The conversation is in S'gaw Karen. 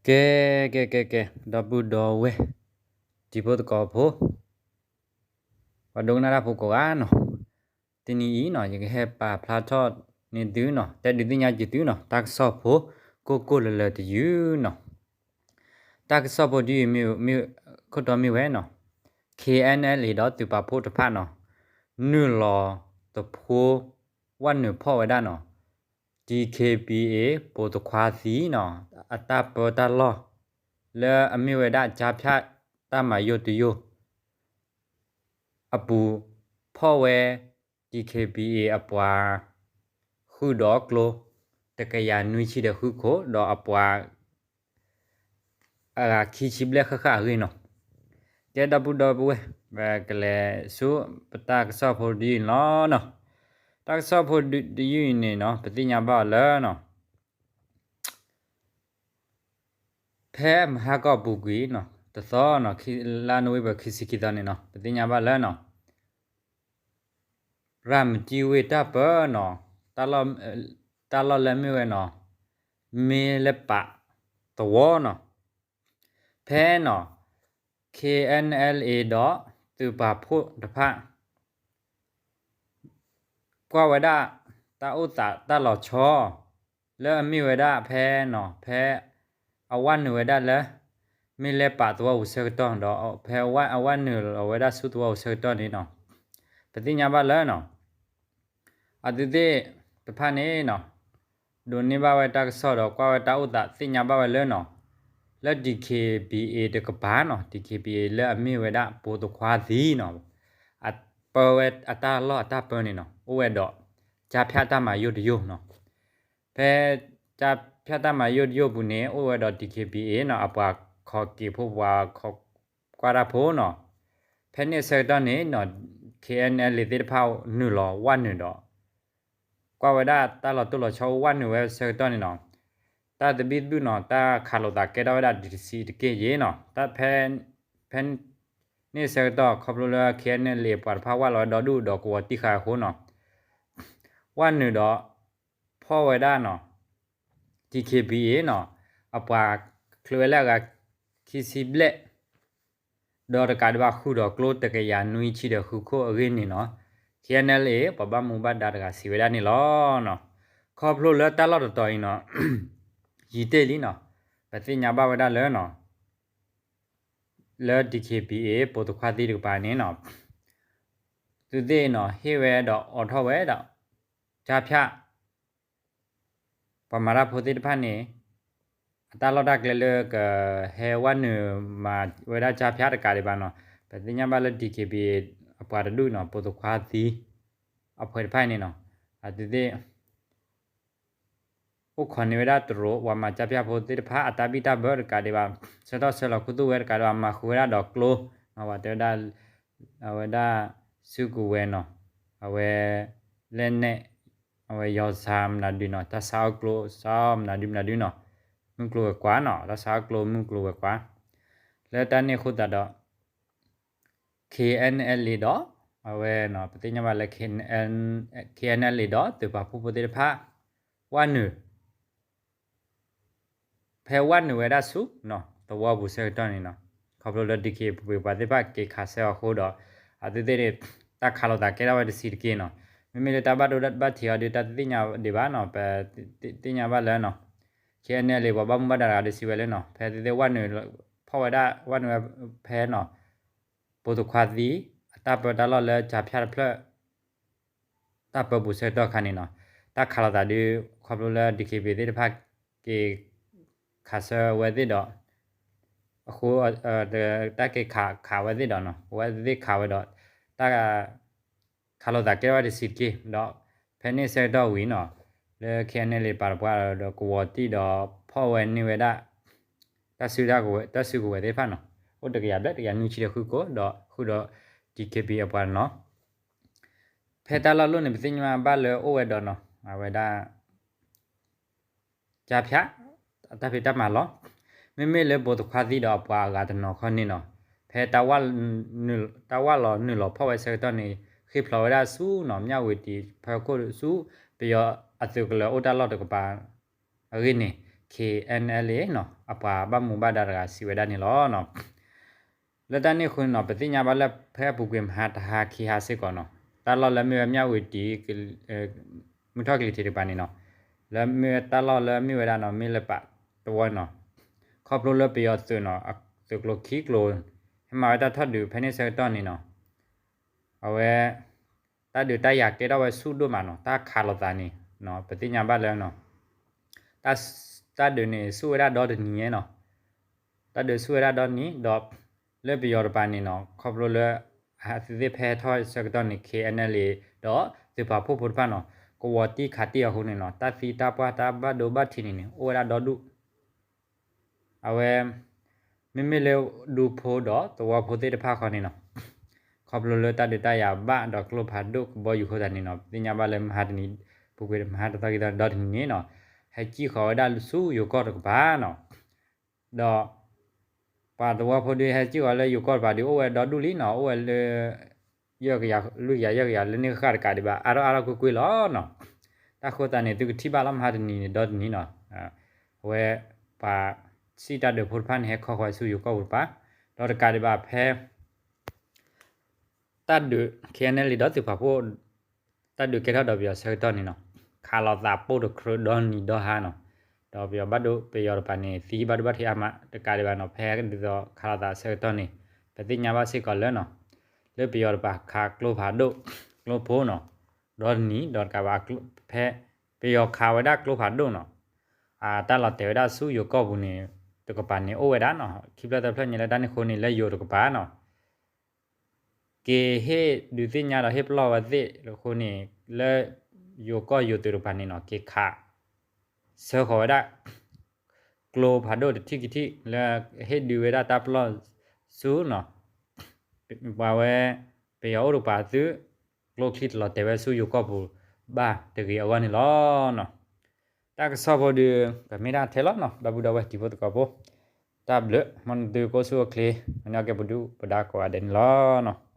ကဲ ကဲ ကဲ ကဲ ဒီပုၢ်ဒီဝဲၢ် တံၤဖိသကိးဖိ ပှၤဒိကနၣ်တၢ်ဖိကိးဂၤနီၤ, တနံၤအံၤနီၤ ယကဟဲပာ်ဖျါထီၣ်န့ၢ်သုနီၤ, တဲဒုးသ့ၣ်ညါက့ၤသုနီၤ, တၢ်ကစီၣ်ဖိ ကိၢ်ကိၢ်လၢၤလၢၤတယုၢ်နီၤ. တၢ်ကစီၣ်ဖိတယုၢ်အံၤ မ့ၢ် ခိၣ်တီမ့ၢ်ဝဲနီၤ, ခ့အ့ၣ်အ့ၣ်လ့ဒီးသုးပာ်ဖှိၣ်တဖၣ်နီၤ, နုာ်လီၤသဖှိ ဝဲနုာ်ဖီၣ်ဝဲဒၣ်နီၤ DKBA ပိာ်သခွါသံနီၤ, အတၢ်ပၢတၢ်လီၢ် လၢအမ့ၢ်ဝဲဒၣ် ကၠါဖၠၣ်တၢ်မၤယိၣ်တယိၣ် အပူၤ ဖီၣ်ဝဲ DKBA အပှၤ ဃုာ်ဒီးကျိ တကယၤနွံဆံဒီးဃုခိၣ် ဒီးအပှၤ အဂၤခံဆံဘျဲၣ်ဃၣ်ဃၣ်အဂ့ၢ်နီၤ. ကဲ ဒီပုၢ်ဒီဝဲၢ် ပကလဲၤဆူပတၢ်ကစီၣ်ဖိတယုၢ်အံၤလီၤနီၤ. တၢ်ကစီၣ်ဖိတယုၢ်အံၤန့ၣ်နီၤ ပသ့ၣ်ညါဘၣ်အီၤလၢနီၤ ဖဲမဟါကီၢ်ပူၤကွံာ်နီၤ တသီနီၤ လါနိၣ်ဝ့ဘၢၣ်ခံဆံခံသီန့ၣ်နီၤ ပသ့ၣ်ညါဘၣ်လၢနီၤ ရၤမတံဝ့ၢ်တၢ်ပၢနီၤ တၢ်လီၢ်လၢမ့ၢ်ဝဲနီၤ မ့ၢ်လဲၤပာ်သဝီနီၤ ဖဲနီၤ KNLA ဒီးသုးပာ်ဖှိၣ်တဖၣ် ကွၢ်ဝဲဒၣ် တၢ်အိၣ်သးတၢ်လီၤဆီ လၢအမ့ၢ်ဝဲဒၣ်ဖဲနီၤ ဖဲ အဝဲနုာ်ဝဲဒၣ်လၢ မ့ၢ်လဲၤပာ်သဝီပူၤဆၢကတီၢ်ဒီး ဖဲအဝဲနုာ်လီၤဝဲဒၣ်ဆူသဝီပူၤဆၢကတီၢ်န့ၣ်နီၤ ပသ့ၣ်ညါဘၣ်လၢနီၤ အသုးသ့ၣ်တဖၣ်န့ၣ်နီၤ ဒိးန့ၢ်ဘၣ်ဝဲတၢ်ကစီၣ်ဒီးကွၢ်ဝဲတၢ်အိၣ်သးသ့ၣ်ညါဘၣ်ဝဲလၢနီၤ လၢ DKBA တကပၤနီၤ DKBA လၢအမ့ၢ်ဝဲဒၣ်ပိာ်သခွါသံနီၤ အပၢဝဲအတၢ်လီၢ်အတၢ်ပၢန့ၣ်နီၤ အိၣ်ဝဲဒီး ကၠါဖၠၣ်တၢ်မၤယိၣ်တယိၣ်နီၤ ဖဲ ကၠါဖၠၣ်တၢ်မၤယိၣ်တယိၣ်ပူၤန့ၣ် အိၣ်ဝဲဒီး DKBA နီၤ အပှၤခီၣ်က့ၤဖိ ပှၤခီၣ်ကွၢ်တၢ်ဖိနီၤ ဖဲန့ၣ်ဆၢကတီၢ်န့ၣ်နီၤ KNLA သ့ၣ်တဖၣ်နုာ်လီၤဝဲနုာ်ဒီး ကွၢ်ဝဲဒၣ်တၢ်လီၤတိၢ်လီၤဆီအိၣ်ဝဲနုာ်ဝဲဆၢကတီၢ်န့ၣ်နီၤ တၢ်သဘံၣ်သဘုၣ်နီၤ တၢ်ခးလိာ်သးကဲထီၣ်ဝဲဒၣ်တဆံးတက့ၢ်ယဲနီၤ ဖဲ ဖဲန့ၣ်ဆၢကတီၢ် ခီဖျိလၢ KNLA ပှၤတဖၣ်ဝဲလီၤဝဲဒီဒူၣ်ဒီးကဝီၤတံၢ်ဃာ်အဃိနီၤ ဝဲနုာ်ဒီး ဖီၣ်ဝဲဒၣ်နီၤ DKBA နီၤ အပှၤချုးဝဲလၢအဂၤခံဆံဘျဲၣ် ဒီးတကးဒံးဘၣ်ဃုာ်ဒီးကျိတကယၤနွံဆံဒီးဃုခိၣ်အဂ့ၢ်န့ၣ်နီၤ KNLA ပှၤဘၣ်မူဘၣ်ဒါတဂၤစံးဝဲဒၣ်န့ၣ်လီၤ. ခီဖျိလၢတၢ်လီၢ်တတီၤအံၤနီၤ ယံာ်တ့ၢ်လံနီၤ ပသ့ၣ်ညါဘၣ်ဝဲဒၣ်လၢနီၤ လၢ DKBA ပိာ်သခွါသံတကပၤန့ၣ်နီၤ သုးသ့ၣ်နီၤ ဟ့ၣ်ဝဲဒီးအိးထီၣ်ဝဲဒီး ကၠါဖၠၣ် ပှၤမၤတၢ်ဖိသ့ၣ်တဖၣ်န့ၣ် အတၢ်လီၢ်တၢ်ကျဲလၢကဟဲဝဲနုာ်မၤဝဲဒၣ်ကၠါဖၠၣ်တကးဒံးဘၣ်နီၤ ပသ့ၣ်ညါဘၣ်လၢ DKBA အပှၤတဒူၣ်နီၤ ပိာ်သခွါသံ အဖှဲးတဖၣ်န့ၣ်နီၤ အသုးသ့ၣ် အိၣ်ခိးန့ၢ်ဝဲဒၣ်တရူး ပှၤမၤကၠါဖၠၣ်ဖိသ့ၣ်တဖၣ် အတၢ်ဘံၣ်တၢ်ဘၢတကးဒံးဘၣ် ဆၢထီၣ်ဆၢလီၤခူသူၣ်ဝဲတကးဒံးဘၣ် မၤဃုာ်ဝဲဒၣ်ဒီးကျိ ပှၤတဲဝဲဒၣ် အဝဲဒၣ် စုကဝဲၤနီၤ အဝဲ လဲၣ်နဲၣ် အဝဲယီၤဆါမနုၤဒုနီၤ တၢ်ဆါအီၣ်ကျိ ဆါအီၣ်မနုၤဒုမနုၤဒုနီၤ မုၢ်ကျိၤဝဲၤကွာ်နီၤ တၢ်ဆါအီၣ်ကျိမုၢ်ကျိၤဝဲၤကွာ် လၢတၢ်န့ၣ်အဃိသတးဒီး KNLA ဒီး အဝဲနီၤ ပသ့ၣ်ညါဘၣ်လၢ KNLA ဒီးသုးပာ်ဖှိၣ်ဖိသ့ၣ်တဖၣ် ဝဲနုာ် ဖဲဝဲနုာ်ဝဲဒၣ်ဆူ သဝီပူၤဆၢကတီၢ်န့ၣ်နီၤ ခီဖျိလၢ DKBA ပှၤသ့ၣ်တဖၣ်က့ၤခးဆၢအီၤအဃိဒီး အသုးသ့ၣ်န့ၣ် တၢ်ခးလိာ်သးကဲထီၣ်ဝဲတဆံးတက့ၢ်နီၤ မ့မ့ၢ်လၢတၢ်ဘၣ်ဒိဘၣ်ထံးအီၤဒီး တၢ်တသ့ၣ်ညါဒံးဘၣ်နီၤ ပသ့ၣ်ညါဘၣ်လၢနီၤ KNLA ပှၤဘၣ်မူဘၣ်ဒါတဂၤဒီးစံးဝဲလၢနီၤ ဖဲသုးသ့ၣ်ဝဲနုာ် ဖီၣ်ဝဲဒၣ် ဝဲနုာ်ဝဲဖဲနီၤ ပိာ်သခွါသံ အတၢ်ပၢတၢ်လီၢ်လၢကၠါဖၠၣ်တဖျၢၣ် တၢ်ပၢပူၤဆၢကတီၢ်ခါန့ၣ်နီၤ တၢ်ခးလိာ်သးဒုး ခီဖျိလၢ DKBA သ့ၣ်တဖၣ် က့ၤခးဆၢဝဲသ့ၣ်ဒီး အဃိ တၢ်က့ၤခးခးဝဲသ့ၣ်ဒီးနီၤ အဝဲသ့ၣ်ခးဝဲဒီး တၢ် ခးလိာ်သးကဲထီၣ်ဝဲတဆံးတက့ၢ် ဒီး ဖဲန့ၣ်ဆၢကတီၢ်ဝံၤနီၤ လၢ KNLA ပှၤတပှၢ်ဒီးကဝီၤတံၢ်ဒီး ဖီၣ်ဝဲန့ၢ်ဝဲဒၣ် တၢ်စုကဝဲၤ တၢ်စုကဝဲၤသ့ၣ်တဖၣ်နီၤ အိၣ်တကယၤဘျဲၣ် တကယၤနွံဆံဒီးဃုခိၣ် ဒီးဃုာ်ဒီး DKBA အပှၤနီၤ ဖဲတၢ်လီၢ်လိၣ်န့ၣ် ပသ့ၣ်ညါဘၣ်လၢအိၣ်ဝဲဒီးနီၤ အဝဲဒၣ် ကၠါဖၠၣ် အတၢ်ဖံးတၢ်မၤလီၤ. မ့မ့ၢ်လၢပိာ်သခွါသံဒီးအပှၤအဂၤတနီၤခီန့ၣ်နီၤ ဖဲ တၢ်ဝၢ်လီၤနုာ်လီၤဖီၣ်ဝဲဆၢကတီၢ်န့ၣ် ဃ့ၢ်ဖျိးဝဲဒၣ်ဆူနီၤ မၠၣ်ဝတံၤ ဖီခိၣ်ဆူ ပယီၤအသုးကလၢၤအိၣ်တၢ်လီၢ်တကပၤ အဂ့ၢ်န့ၣ် K N L A နီၤ အပှၤဘၣ်မူဘၣ်ဒါတဂၤစံးဝဲဒၣ်န့ၣ်လီၤ. လၢတၢ်န့ၣ်အဃိန့ၣ်နီၤ ပသ့ၣ်ညါဘၣ်လၢဖဲအပူၤကွံာ်မဟါတဟါခံဟါစ့ၢ်ကီးနီၤ တၢ်လီၢ်လၢမ့ၢ်ဝဲမၠၣ်ဝတံၤ မုၢ်ထီၣ်ကလံၤထံးတကပၤန့ၣ်နီၤ လၢမ့ၢ်ဝဲတၢ်လီၢ်လၢမ့ၢ်ဝဲဒၣ်နီၤ မ့ၢ်လၢပာ်တဝီနီၤ ခီဖျိလၢပယီၤသုးနီၤ သုးကျိၤခံကျိၤ ဟဲမၤဝဲတၢ်ထီၣ်ဒုးဖဲန့ၣ်ဆၢကတီၢ်န့ၣ်နီၤ အဝဲ တၢ်ဒုးတၢ်ယၤကဲထီၣ်ဝဲဆူၣ်ဒိၣ်မးနီၤ တၢ်ခးလိာ်သးန့ၣ် ပသ့ၣ်ညါဘၣ်လၢ တၢ်ဒုးန့ၣ်ဆူၣ်ဝဲဒၣ်ဒီတနံၤညါနီၤ တၢ်ဒုးဆူၣ်ဝဲဒၣ်ဒီနံၤ ဒီးလၢပယီၤတကပၤန့ၣ်နီၤ ခီဖျိလၢ အသုးသ့ၣ်ဖဲထီၣ်ဆၢကတီၢ်န့ၣ် K N L A ဒီးသုးပာ်ဖှိၣ်ဖိတဖၣ်နီၤ ကဝီၤတံၢ်ခးတံၢ်အဃိန့ၣ်နီၤ တၢ်သံတၢ်ပှၢ်တၢ်ဘၣ်ဒိဘၣ်ထံးန့ၣ်န့ၣ် အိၣ်ဝဲဒၣ်ဒီဒူၣ် အဝဲ မ့မ့ၢ်လၢဒူဖိဒီးသဝီဖိသ့ၣ်တဖၣ်ဃီန့ၣ်နီၤ ခီဖျိလၢတၢ်ဒုးတၢ်ယၤဘၣ်ဒီးကျိဖးဒိၣ်ကဘီယူၤအဃိသတးန့ၣ်နီၤ ပသ့ၣ်ညါဘၣ်လၢမဟါတနံၤ ပူၤကွံာ်မဟါတသီခံသီဒီတနံၤန့ၣ်နီၤ ဟဲစံၣ်ဃီၤဝဲဒၣ်ဆူယိၤကီၢ်တကပၤနီၤ ဒီး ပှၤသဝီဖိဒုးဟဲစံၣ်ဃီၤလၢယိၤကီၢ်တကပၤဒုးအိၣ်ဝဲဒီဒူၣ်လံနီၤ အိၣ်ဝဲလၢ ယဲၢ်ကယၤ လွံၢ်ကယၤ ယဲၢ်ကယၤ လၢန့ၣ်ဃၣ်တကးဒံးဘၣ် အါထီၣ်အါထီၣ်ကွ့ၢ်ကွ့ၢ်လီၤနီၤ တၢ်ဃိသတးန့ၣ် သုကထံၣ်ဘၣ်လီၤမဟါတနံၤန့ၣ်ဒီတနံၤနီၤ အဝဲ ပှၤစံၣ်တၢ်ဒုးဖိတဖၣ်န့ၣ် ဟဲခီဃီၤဆူယိၤကီၢ်ပူၤတကပၤ ဒီးတကးဒံးဘၣ်ဖဲ တၢ်ဒုး K N L A ဒီးသုးပာ်ဖှိၣ် တၢ်ဒုးကဲထီၣ်ဒီးပယီၤဆၢကတီၢ်န့ၣ်နီၤ ခးလိာ်သးပိၢ်တခြၢးဒီနံၤဒီဟါနီၤ ဒီးပယီၤဘၣ်ဒိပယီၤတကပၤန့ၣ် သံဘၣ်ဒိဘၣ်ထံးအါမး တကးဒံးဘၣ်နီၤ ဖဲဒ်သိးခးလိာ်သးဆၢကတီၢ်န့ၣ် ပသ့ၣ်ညါဘၣ်စ့ၢ်ကီးလၢနီၤ လၢပယီၤတကပၤခးကျိဖးဒိၣ် ကျိဖိနီၤ ဒီတနံၤ ဒီးတကးဘၣ် ဖဲ ပယီၤခးဝဲဒၣ်ကျိဖးဒိၣ်နီၤ အတၢ်လီၤတဲာ်ဝဲဒၣ်ဆူယိၤကီၢ်ပူၤန့ၣ် တကပၤန့ၣ်အိၣ်ဝဲဒၣ်နီၤ ခံဖျၢၣ်သၢဖျၢၣ်ညါလၢတၢ်န့ၣ်အဃိန့ၣ် လၢယိၤတကပၤနီၤ က့ၤဟ့ၣ်ဒုးသ့ၣ်ညါဒီးဟ့ၣ်ပလီၢ်ဝဲသ့ၣ်အဃိန့ၣ် လၢယိၤကီၢ်ယိၤသုးတကပၤန့ၣ်နီၤ က့ၤခး ဆှၢဃီၤဝဲဒၣ် ကျိဖးဒိၣ်တထံၣ်ခံထံၣ် လၢဟ့ၣ်ဒုးဝဲဒၣ်တၢ်ပလီၢ်ဆူနီၤ ပှၤဝဲ ပယီၤအိၣ်တကပၤသု ကျိချံတလီၤတဲာ်ဝဲဆူယိၤကီၢ်ပူၤဘၣ်တဂ့ၤအဂီၢ်န့ၣ်လီၤနီၤ တၢ်ကစီၣ်ဖိဒုး ပမ့ၢ်ဒၣ်ထဲလီၤနီၤ ဒီပုၢ်ဒီဝဲၢ်တံၤဖိသကိးဖိ တၢ်ဘျုး မ်နသုကအိၣ်ဆူၣ်အိၣ်ချ့ မ့ၢ်န့ၢ်ကဲပဒုၣ်ပဒါကိးဂၤဒဲးန့ၣ်လီၤနီၤ